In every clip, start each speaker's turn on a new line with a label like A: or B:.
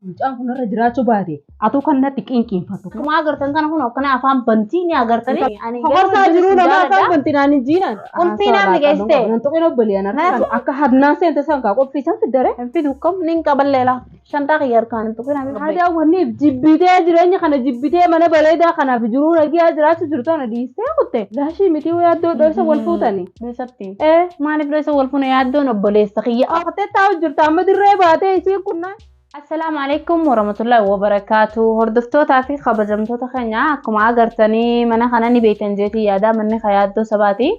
A: Mucaan kun irra jiraachuu baate atuu kan natti qinqinfatu.
B: Akkuma agartan kana kun akkana afaan bantii ni agartanii. Ani
A: Hokorsaa jiruu nama afaan bantii naan hin jiinan.
B: Qulfii namni geessite.
A: Nan tuqin obboleeyyan harkaan akka harnaa seente san kaa qophii san fiddare.
B: Hin fidu kam nin qaballeela. Shantaa kiyya harkaan hin tuqin ani.
A: Haadha wanni jibbitee jireenya kana jibbitee mana bareedaa kanaaf jiruu nagiyaa jiraachuu jirtu ana dhiistee kutte. Laashii miti yaaddoo dhoysa wal fuutani.
B: Beesatti.
A: Ee
B: Maaliif dhoysa wal fuune yaaddoon obboleessa kiyya.
A: Oqtee taa'u jirta amma dirree baatee isiin kunnaan.
B: Assalaamu alaikum warahmatullahi wabarakaatu. Hordoftootaa fi kabajamtoota keenya akkuma agartanii mana kana ni beektan jeetii yaada manni yaaddoo sabaati.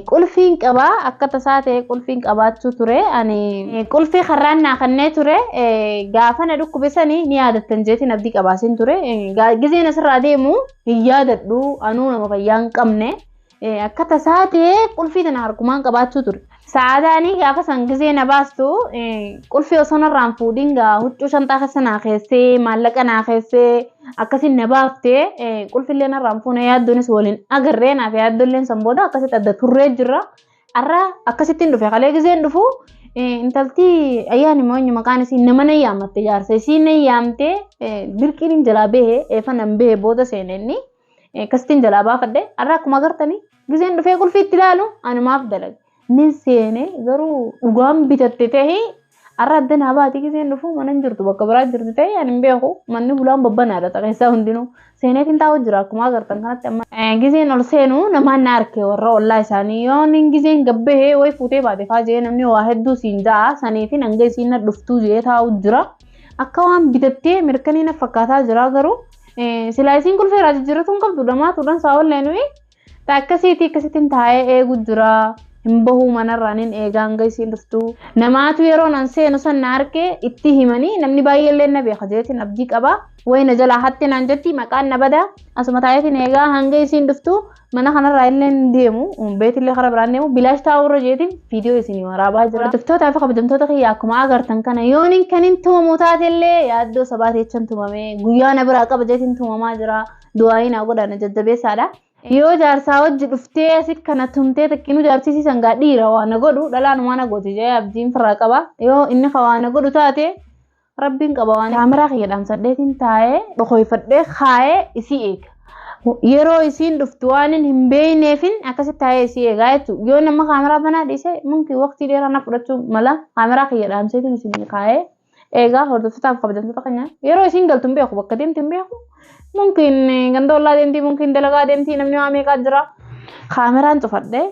B: Qulfiin qabaa akka tasaa ta'e qulfiin qabaachuu ture. Ani qulfii karraan naa kennee ture. Gaafa na dhukkubisanii ni yaadattan jeetiin abdii qabaasin ture. Gizeen asirraa deemu hin yaadadhu anuu nama fayyaa hin qabne. Akka tasaa ta'e qulfii tana harkumaan qabaachuu ture. Saadaanii gaafa san gizee na baastu qulfii osoo narraan fuudhin gaa huccuu shantaa keessa naa keessee maallaqa naa keessee akkasiin na baaftee qulfillee narraan fuune yaaddoonis waliin agarree naaf yaaddoolleen san booda akkasitti adda turree jirra. Har'a akkasittiin dhufe kalee gizeen dhufu intalti ayyaani moo eenyu maqaan isii nama na yaamatte jaarsa isii na yaamtee dirqiin hin jalaa bahee eefa nan bahee booda seene inni akkasittiin jalaa baafadhe har'a akkuma agartanii gizeen dhufee qulfii itti ilaalu anumaaf dalaga. Nin seene garuu dhugaan bitatte ta'ee har'a adda naa baati gizeen dhufu mana hin jirtu bakka biraa jirtu ta'ee ani hin beeku manni hulaan babbanaadha xaqeessaa hundinuu seeneetiin taa'u jira akkuma agartan kanatti amma. Gizeen ol seenu namaan na arke warra ollaa isaanii yoo nin gizeen gabbahee wayi fuutee baate faa jee namni waa hedduu siin ja'a sanii fi hanga isiin na dhuftuu jee taa'u jira. Akka waan bitattee mirkanii na fakkaataa jira garuu silaa isiin qulfii irraa jijjiirratuun hin qabdu dhamaatuudhaan saa olleenuu akkasiitii akkasittiin taa'ee eegu jira. Hin bahuu manarraa nin eegaa hanga isiin dhuftu. Namaatu yeroo nan seenu san na arke itti himanii namni baay'eellee na beeka jeetiin abdii qaba. Wayi na jalaa hatte naan jetti maqaan na bada asuma taa'eetiin eegaa hanga isiin dhuftu mana kanarraa illee hin deemu beetillee karaa biraan deemu bilaash taa'urra jeetiin viidiyoo isinii waraabaa jira. Hordoftootaa fi kabajamtoota kiyya akkuma agartan kana yooniin kan hin tumamu taatellee yaaddoo sabaati jechan tumame guyyaa na biraa qaba jeetiin tumamaa jira. Du'aayii naa godha na jajjabeessaadha. Yoo jaarsaa wajji dhuftee asit kana tumtee takkinuu jaarsisiisan gaa dhiira waan na godhu dhalaan waan na gooti jee abdiin firraa qaba. Yoo inni ka waan na godhu taate rabbiin qaba waan. Kaameraa kiyya dhaamsadheetiin taa'ee dhokoyfadhee kaa'ee isii eega. Yeroo isiin dhuftu waan hin beekneefin akkasitti taa'ee isii eegaa jechuudha. Yoo nama kaameraa banaa dhiise mumkin waqtii dheeraa na fudhachuu mala kaameraa kiyya dhaamseetiin isin kaa'ee eegaa hordoftootaaf kabajamtoota keenya yeroo isiin galtu hin beeku bakka deemtu hin beeku. Mumkin ganda ollaa deemtii mumkin dalagaa deemtii namni waa meeqaa jira. Kaameraan cufadhee.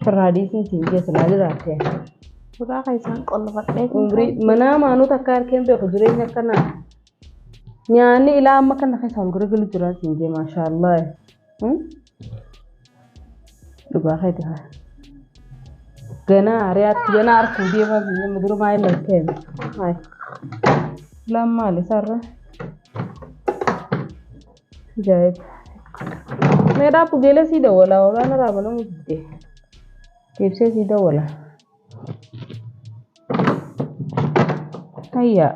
A: Firraa dhiisii siin jee silaa jiraatte.
B: Suuraa kan isaan qollofadhee.
A: Umrii manaa maanota akka harkeen beeku jireenya akkanaa. Nyaanni ilaa amma kana keessa ol garagalu jira siin jee maashaallah. Dhugaa keeti haa. Ganaa ariyaatti ganaa harkuu deemaa siin jee madura maayil harkeen. Hayi. Ilaan maali isaarra? Ajaa'ib. Mee dhaabbu geelee sii dawwala olaan irraa banamuu didde. Deebisee sii dawwala. Hayyaa.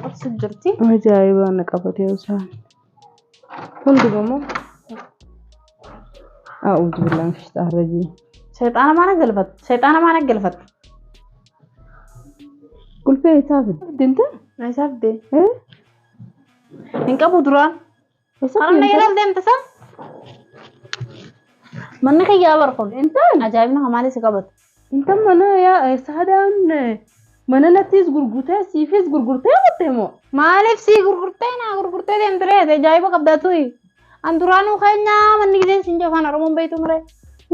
B: Cabsu jirti.
A: Ajaa'iba na qabatee osaan. Hunduma moo? A'uudhu billahi min shayxaani rajiim.
B: Seexaana maana galfattu? Seexaana maana galfattu?
A: Qulfii isaa fidde inta?
B: Isaa fidde. Hin qabu duraan. Karaa na yeroo deemte san? Manni kiyyaa bar kun.
A: Intaan?
B: Ajaa'ibni hamaalee si qabatu.
A: Inta mana yaa saadaan mana nattis gurgurtee siifis gurgurtee kutte moo?
B: Maaliif sii gurgurtee naa gurgurtee deemte ree ajaa'iba qabdaa tuyi. An duraanuu keenya manni giseen siin afaan Oromoon beektu muree.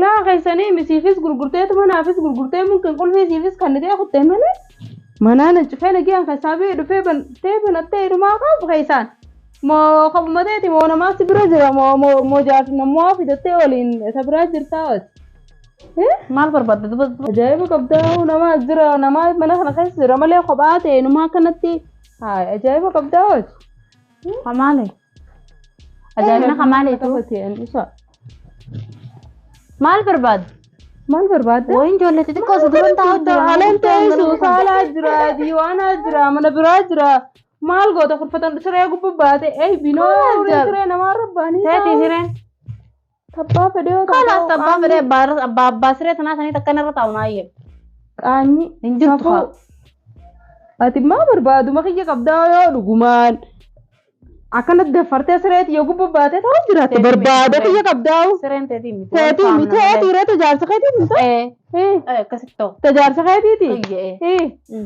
A: Laa keessanii misiifis gurgurteetu manaafis gurgurtee mumkin qulfii siifis kan ta'e kutte malee. Manaan cufee nagiyaan keessaa ba'ee dhufee bantee banattee hirumaa qabu keessaan. Moo qabumateeti moo namaas bira jira moo moo moo jaarsi namoo fidattee waliin isa biraa jirtaa wati.
B: Maal barbaadda duba?
A: Ajaa'iba qabdaa namaa jira namaa mana kana keessa jira malee kophaa ta'e numaa akkanatti haa ajaa'iba qabdaa wati.
B: Hamaale. Ajaa'ibna hamaaleetu.
A: Qabatee anisa.
B: Maal barbaadda?
A: Maal barbaadda?
B: Wayin ijoollee xixiqqoo isa duran taa'u jira.
A: Aleen teessu saalaa jira, diiwaanaa jira, mana biraa jira. Maal goota kurfatan siree gubbaa baate? Ei binoo siree namaa rabbaanii.
B: Teetii sireen.
A: Tabbaa fedhee yoo
B: Kalaas tabbaa fedhee abbaa abbaa siree tanaa sanii takka irra taa'u naa eeyyamu.
A: Qaanyi.
B: Hin jirtu haa.
A: Ati maa barbaadu makiyya qabdaa yoo dhugumaan akkanatti daffartee sireeti yoo gubbaa baatee ta'u jiraatte barbaada kiyya qabdaa.
B: Sireen teetii miti.
A: Teetii miti teetii irra tajaajila keetii miti.
B: Ee akkasitti ta'u.
A: Tajaajila keetiiti.
B: Iyyee.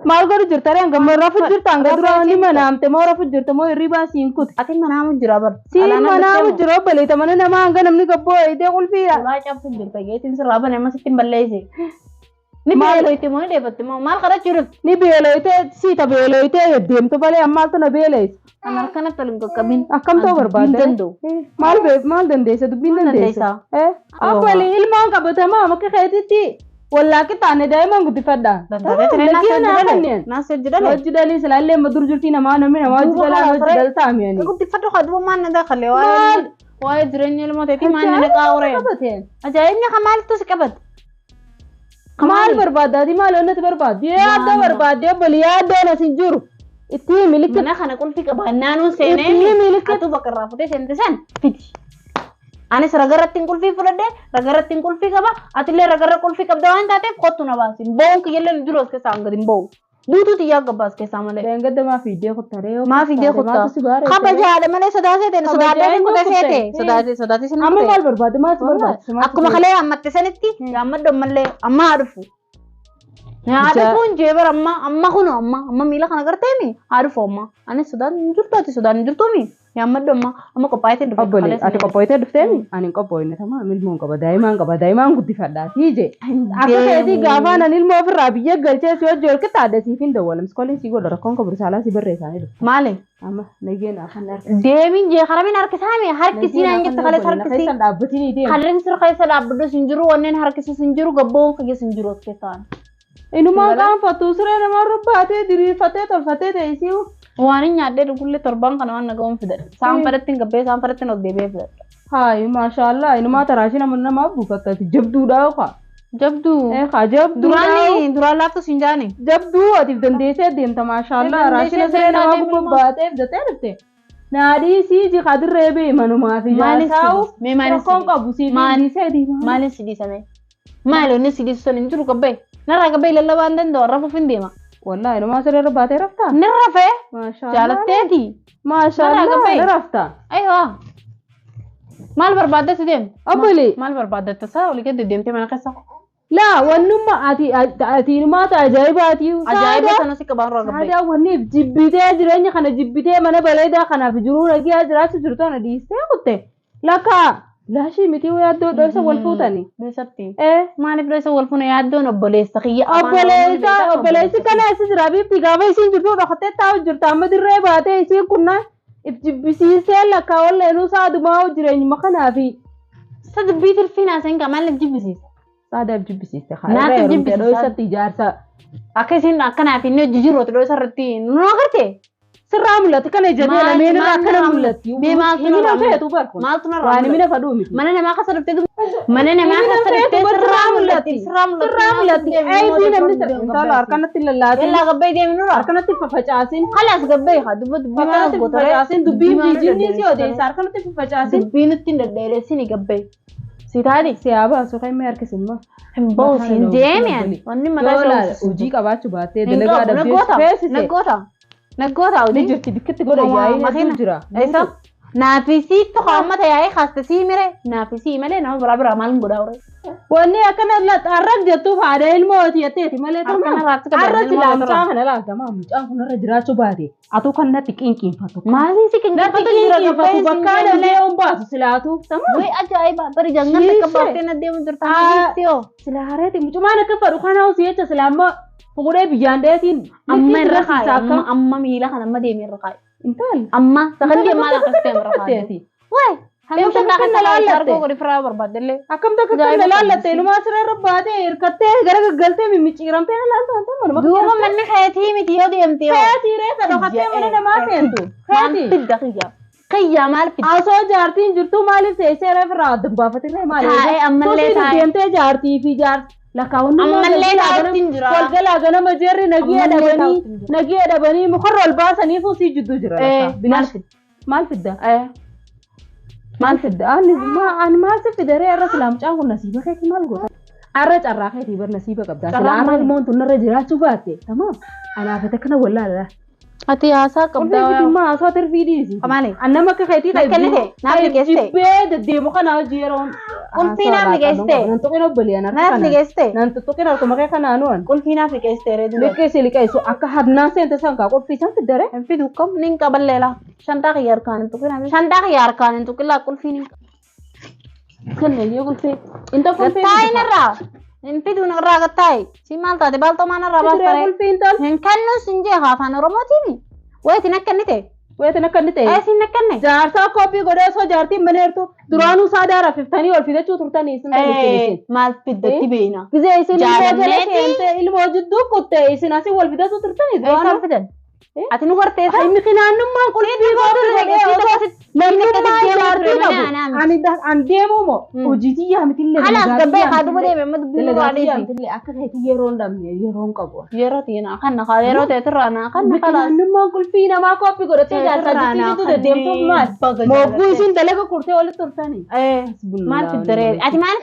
A: Maal godhu jirta ree hanga rafu jirta hanga dura ni manaamte moo rafu jirta moo hirribaa siin kute.
B: Ati manaamu jira bar.
A: Siin manaamu jira obboleetta mana namaa hanga namni gabboo eedee qulfiidha.
B: Ulaa cabsu jirta geetiin sirraa bane amma sitti hin balleesse. Ni beeloyte moo ni dheebatte moo maal kadhachuu dhufte?
A: Ni beeloyte siita beeloyte deemtu malee ammaatu na beeleesse.
B: Amma akkanatti ol hin qaqqabin.
A: Akkam ta'uu barbaadde?
B: Hin danda'u.
A: Maal maal dandeessa dubbiin dandeessa? Abbali ilmaan qabatamaa makka keetitti wallaaqi taane daa'iman guddifadha.
B: Naas hojii dhalee.
A: Hojii dhalee silaallee amma dur jirtii namaa namni namaa hojii dhalaa hojii dhalaa taa'amanii.
B: Guddifadhu haa duuba maal na daakalee waa'ee jireenya ilmoo ta'eeti maal na dhaqaa horee. Ajaa'ibni kan maaltu si qabate?
A: Maal barbaaddaati maal onnatti barbaaddi? Yaaddoo barbaaddi obboli yaaddoon as hin jiru. Itti himi likki.
B: Mana kana qulfii qaba naannoon seenee.
A: Itti himi likki.
B: Atuu bakka irraa futee seente san fidi. Anis ragarratti qulfii fudhadhe ragarratti qulfii qaba atillee ragarra qulfii qabda waan taateef kottu na baasi. Bo'oon kiyyallee nu jiru as keessaa hanga hin bo'u. Duutuu xiyyaa gabbaas keessaa malee.
A: Deengadda maa fiiddee kottaree.
B: Maa fiiddee kottaa. Kabajaadha malee sodaatee ta'e sodaatee kutee seete sodaatee sodaatee sin
A: Amma maal barbaadde maal si barbaachisa?
B: Akkuma kalee ammatte sanitti gaammadhu ammallee amma haa dhufu. Haa dhufuun jee bara amma amma kunu amma amma miila kana garteemi haa dhufu amma. Anis sodaan hin jirtu ati sodaan hin jirtuumi. Yaammadhu amma amma qophaa'eetiin dhufe.
A: Obbolee ati qophoitee dhufteemi? Ani hin qophooyne tamaa ilmoon qaba daa'imaan qaba daa'imaan guddifadhaa siije. Akka keetii gaafaan ani ilmoo ofirraa biyya galchee si hojii ol qixxaadhe siif hin dawwalamsi koliin sii godha rakkoon qabu risaalaa si barreessaanii dhufu.
B: Maali?
A: Amma nageen afaan harka.
B: Deemin jee karamin harkisaame harkisii naan jette kalees harkisii.
A: Keessan dhaabbatinii deemu.
B: Kalleen sirra keessa dhaabbadhu sin jiru wanneen harkisus hin jiru gabboon kiyya sin jiru as keessaan.
A: Inumaan qaanfattu siree namarra baatee diriirfatee tolfatee teessii.
B: Waan hin nyaadhee dhugullee torban kana waan naga'uun fidadha. Saan fadhatti hin gabbee saan fadhatti hin ol deebi'ee fidadha.
A: Haayi maashaallah inumaa taraashii nama namaaf buufattati jabduudha yookaan.
B: Jabduu.
A: Haa jabduudha.
B: Duraani duraan laaftu sin jaani.
A: Jabduu atiif dandeessee deemta maashaallah raashina siree namaa gubbaa baatee fidattee dhufte. Naadhii sii jikadirree bee manumaa fi jaarsaa'u rakkoon qabu sii dhiisee deema.
B: Maaliif si dhiisame? Maali inni si dhiisu sun hin jiru gabbee? Narraa gabbee lallabaa hin danda'u rafuuf hin deema.
A: Wallahi inumaa siree irra baatee raftaa?
B: Ni rafee.
A: Maashaallah.
B: Jaalatteeti.
A: Maashaallah ni raftaa.
B: Aywa. Maal barbaaddetti deemte?
A: Obbolee.
B: Maal barbaaddatta isaa olii gadi deemtee mana keessa?
A: Laa wannummaa ati ati inumaata ajaa'ibaati.
B: Ajaa'iba sana si qabaan irraa gabbee.
A: Saadaa wanniif jibbitee jireenya kana jibbitee mana bareedaa kanaaf jiruu nagiyaa jiraachuu jirtu ana dhiistee kutte. Lakkaa laashii miti yaaddoo dhoysa wal fuutani.
B: Dhoysatti. Maaliif dhoysa wal fuune yaaddoon obboleessa kiyya.
A: Obboleessa obboleessi kana asi jira biifti gaafa isiin jirtu dhokattee taa'u jirta amma dirree baatee isiin kunnaan if jibbisiisee lakkaa walleenuu saadumaa jireenyuma kanaafi.
B: Sa dubbii tirfiin haasa'in kaa maal jibbisiisa?
A: Saadaaf jibbisiiste.
B: Naaf jibbisiisa.
A: Dhoysatti ijaarsa.
B: Akka isin akkanaaf inni hojii jiru dhoysa irratti nu agarte.
A: Sirraa mul'atti kana ijatee lameen irraa akkana mul'atti.
B: Mee maaltu narraa
A: feetu barku.
B: Maaltu narraa
A: Waan himina fadhuu miti.
B: Mana namaa keessa dhuftee mana namaa keessa dhuftee sirraa mul'atti. Sirraa mul'atti.
A: Sirraa mul'atti. Aybii namni intala harkanatti lallaatin.
B: Yallaa gabbee deemi nurraa.
A: Harkanatti faffacaasin.
B: Kalaas gabbee haa dubba dubbii maal
A: Harkanatti
B: goota
A: faffacaasin dubbiin jijjiirni si odeessa harkanatti faffacaasin.
B: Dubbii nutti hin dhedheeressin gabbee. Si taati.
A: Si haa baasu kan inni harkisimma.
B: Hin bahu siin deemi ani. Wanni mataa
A: Yoo hojii qabaachuu baattee dalagaa dhabdee feesise.
B: Naggoota. Naggoota
A: Ni
B: hojii.
A: jirti bikkitti godha yaa'ii hedduu jira.
B: Eessa? Naafisii tokko uummata yaa'ee kaaste sii mire naafisii malee nama biraa biraa maal godhaa ture.
A: Wanni akkana arrab jettuuf haadha ilmooti jetteeti malee
B: Akkana raatti qaban
A: Arra
B: ilmoo
A: silaa
B: irra.
A: mucaa kana laaltamaa mucaan kun irra jiraachuu baate atuu kan natti qinqinfatu.
B: Maaliin si
A: Natti
B: qinqinfatu jira
A: qinqinfatu bakka
B: malee.
A: namni baatu silaatu. Tamam.
B: Wai ajaa'iba bari jangan takka baaftee na deemu jirta hamma yoo.
A: Silaa hareeti mucumaan akka fadhu kana hosii jecha silaa amma fuudhee biyyaan dheetiin.
B: Amma irra kaaye amma amma miila kana amma deemee irra kaaye.
A: Intal.
B: Amma sakandii ammaa akkas ta'e irra kaaye. Wai deemsa naa kan laallatte. Argoo godhi firaa barbaaddellee.
A: Akkam takka kan laallatte ilumaa siree irra baatee hirkattee gara gaggaltee mimicciiramtee na laaltu wanta manuma.
B: Duuba manni keetii miti yoo deemte yoo.
A: Keetii reessa dhokattee mana namaa seentu.
B: Maal
A: Keetii.
B: fidda kiyya. Kiyyaa maal fidda?
A: Osoo jaartiin jirtuu maaliif teessee reef irraa adda baafatee maali?
B: Taa'ee ammallee
A: Tusii
B: taa'ee.
A: deemtee jaartii fi jaartii lakkaawwanni
B: Ammallee taa'utti hin jira.
A: Walgalaa ganama jeerri nagiya
B: Ammallee
A: dhabanii
B: taa'utti hin jira.
A: nagiya dhabanii mukarra ol baasanii fuusii jidduu jira.
B: Eh,
A: lakkaa.
B: maal fidda?
A: Maal fidda?
B: Eh,
A: Maal fidda? Ani ani maal si fida ree irra silaa mucaan kun nasiiba keetii maal goota? Arra carraa keetii bar nasiiba qabdaa.
B: Carraa
A: Silaa arra
B: maali?
A: ilmoon tun narra jiraachuu baatte. Tamaam. Anaaf ati akkana wallaala.
B: Ati haasaa
A: Qulfii
B: qabdaa.
A: fitummaa osoo tirfii dhiisi.
B: Maali?
A: An nama akka keetii
B: Naaf kennite? Naaf liqeessite?
A: Jibbee deddeemu kana hojii yeroon.
B: Qulfii naaf liqeessite?
A: Nan tuqin obboleeyyan harka
B: Naaf
A: kanaan.
B: liqeessite?
A: Nan tuttuqin harkuma kee kanaanu an.
B: Qulfii naaf liqeessite ree duuba.
A: Liqeessi liqeessu akka hadnaan seente san kaa qulfii san fiddare.
B: Hin fidu kam nin qaballeela. Shantaa kiyya harkaan hin tuqin. Shantaa kiyya harkaan hin tuqin laa qulfii nin
A: Kenne iyyuu qulfii. Inta qulfii.
B: Gattaa'i narraa. Hin fidu narraa gattaa'i. Si maal taate baaltoo maa narraa
A: Fidiree
B: baastare?
A: qulfii intal.
B: Hin kennu sin jee afaan Oromootiin. Wayitiin akka inni ta'e.
A: Weetin akka inni ta'e.
B: Eesin akka inni.
A: Jaarsaa koppii godhee osoo jaartiin mana jirtu duraanuu saadaa rafiftanii ol fidachuu turtanii isin
B: Eh, maal fiddatti beekna?
A: Gizee isin ilmoo jala
B: Jaalanneeti.
A: seente ilmoo jidduu kutte isin asii wal fidachuu turtanii
B: Eessa ol
A: duraanuu.
B: fidan?
A: Eh?
B: Ati nu garteessa?
A: Ay mikinaannummaan qulfii koppii godhee osoo namnummaa jaartii qabu. Ani an deemuu moo hojii tiyyaa mitillee
B: Kalaas gabbee haa duba deeme amma dubbii nurraa
A: Dalagaa
B: dhiisi.
A: mitillee akka keetii yeroo hin dhabne yeroo hin qabu.
B: Yeroo ta'e naa kanna kaa yeroo ta'e turraa naa kanna kalaas.
A: Mikinaannummaan qulfii namaa koppii godhatee jaarsaa
B: Turraa
A: jidduu
B: naa
A: jidduu deddeemtuuf maal?
B: baga
A: Mogguu
B: jaalatte.
A: isin dalaga kurtee walitti turtanii.
B: Eh, maal fiddaree? Ati maal?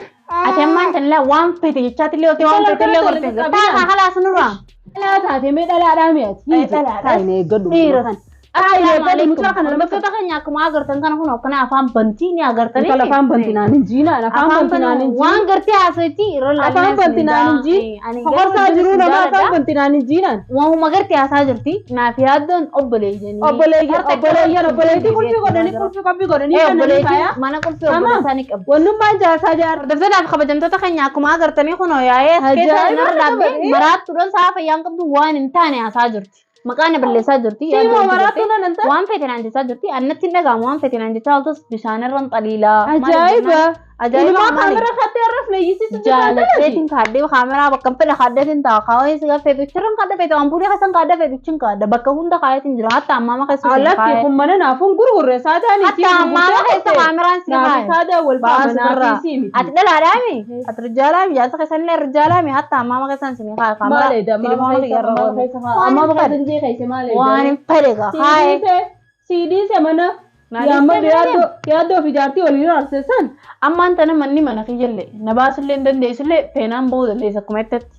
B: Ati ammaan tanillee waan fete jechaati illee waan
A: Intala
B: fete illee
A: kana
B: gorte.
A: walitti
B: Taa kaa kalaas nurraa.
A: Dhalaa taate mee dhalaadhaa mi'ati.
B: Eh, dhalaadha.
A: Taa'in eeggadhu.
B: Dhiira kan.
A: Taa'in eeggadhu mucaa kana lama
B: Hordoftoota keenya akkuma agartan kana kun akkana afaan bantii ni agartanii.
A: Intala afaan bantinaan hin jiinaan afaan
B: Afaan
A: bantinaan hin
B: bantii waan
A: jiin.
B: gartee haasa'etti irra
A: Afaan bantinaan hin jiin. Hokorsaa jiruu nama afaan bantinaan hin jiinaan.
B: Waanuma gartee haasaa jirti. Naaf yaaddoon obboleeyyanii.
A: Obboleeyyan obboleeyyan obboleettii qulfii godhanii qulfii qophii godhanii kennanii
B: Obboleettii
A: faayaa.
B: mana qulfii
A: Tamam.
B: obboleessaa ni qabdi.
A: Wannummaan jaarsaa jaarsa.
B: Hordoftoota kabajamtoota keenya akkuma agartanii kunoo yaa'ee as keessa
A: Ajaa'iba
B: narra dhaabbee
A: qabdi.
B: maraattuudhaan sa'a fayyaan qabdu waan hin taane haasaa jirti. Maqaa na balleessaa jirti.
A: Siima
B: yaaddoon
A: maraattuu
B: jirti.
A: nan hin
B: Waan fete naan jechaa jirti. Annatti hin dhaga'amu waan fete naan jechaa oltus bishaan irra hin xaliilaa.
A: Ajaa'iba.
B: Ajaa'iba
A: Ilmoo
B: maali?
A: kaamera kattee irras leeyyisiisu
B: Jaalatteetiin kaadhee kaameraa bakka hin fedhe kaadheetiin ta'a. Kaawwee sigaa feetu chirran kaadha feetu ampuulii keessan kaadha feetu chin kaadha bakka hunda kaayeetiin jira. Hatta ammaama keessa siin
A: Alatti
B: kaayee.
A: kun mana naafuun gurgurre saadaan
B: Hatta ammaama keessa kaameraan siin
A: Naafu
B: kaayee.
A: saadaa wal faama
B: Baas irraa.
A: naafii sii miti.
B: Ati dhalaadhaami? Ati rijaalaami? Jaarsa keessan illee rijaalaami? Hatta ammaama keessan siin kaayee kaameraa.
A: Maal eeda?
B: Telefoona kiyya irra oolu.
A: Amma bakka gisee keessa maal eeda?
B: Waan hin fedhe gaa. Haayee.
A: Siidhiise mana
B: Maaliif
A: yaamma
B: deemee
A: yaaddoo yaaddoo fi jaartii waliin arseessan.
B: Ammaan tana manni mana kiyyallee na baasullee hin dandeessullee feenaan bahuu dandeessa akkuma jettetti.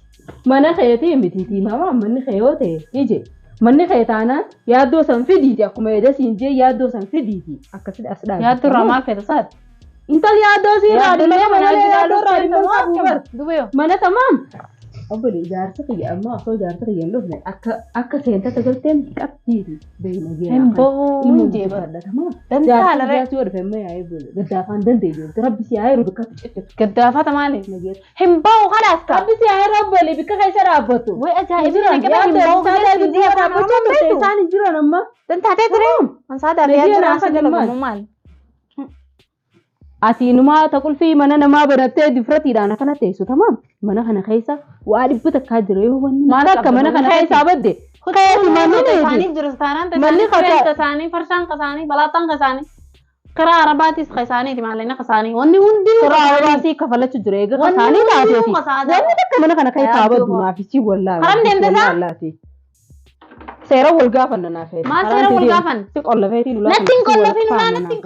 A: Mana keetii miti tiimama manni kee yoo ta'e ije manni kee taanaan yaaddoo san fidiiti akkuma eeda siin jee yaaddoo san fidiiti akkasitti as dhaabbata.
B: Yaaddoo irraa maal feeta saati?
A: Intal yaaddoo sii irraa dhimma qaba malee yaaddoo irraa dhimma hin qabu bar.
B: Duba yoo.
A: Mana tamaam. Obbolee jaarsa kiyya amma osoo jaarsa kiyya hin dhufne akka akka seentata galteen qabdiiti beeyna jee.
B: Hin bahuu hin jee bara. Dantaa
A: Jaarsi
B: laree.
A: jaarsi yoo dhufe amma yaa'ee bulu gaddaafaan dandeenye rabbi si yaa'ee bikka ciccitu.
B: Gaddaafata maali? Hin bahu kalaas ka.
A: Rabbi si yaa'ee rabbi bikka keessa dhaabbatu.
B: Way ajaa'ibni
A: Jiran
B: naqaba hin bahu
A: yaaddoo
B: gilee siin jee afaan
A: dhaabbachaa
B: Oromoo
A: turte
B: beektu.
A: isaan hin jiran amma.
B: Dantaatee ture. Ansaa daabee
A: Nagiyya
B: yaaddu
A: naafa
B: raasa
A: galmaan.
B: dalagamu maali?
A: Ati inumaa ta qulfii mana namaa banattee difratiidhaan akkana teessu tamaam mana kana keessa waa dhibba takkaa jira yoo wanni
B: Maal
A: takka
B: qabda
A: mana kana
B: manni
A: keessaa badde keeti manni neeti.
B: Isaanii jiru taanaan
A: Manni
B: tasaanii
A: kasa-
B: tasaanii farshaan kasaanii balaaxaan kasaanii karaa arabaatis kasaaniiti maallaqni kasaanii wanni hundinuu
A: Karaa
B: kasaanii.
A: arabaa kafalachuu jira eega
B: Wanni
A: kasaanii
B: hundinuu
A: taateeti.
B: kasaanii.
A: Wanni takka mana kana keessaa
B: Yaaddoo
A: baddu naaf isii wallaahi.
B: Karam deemte isaa?
A: Wallaahi. Seera wal gaafanna naaf.
B: Maal seera wal gaafanna?
A: Si qollafeetiin ulaa.
B: Natti hin qollafin ulaa natti hin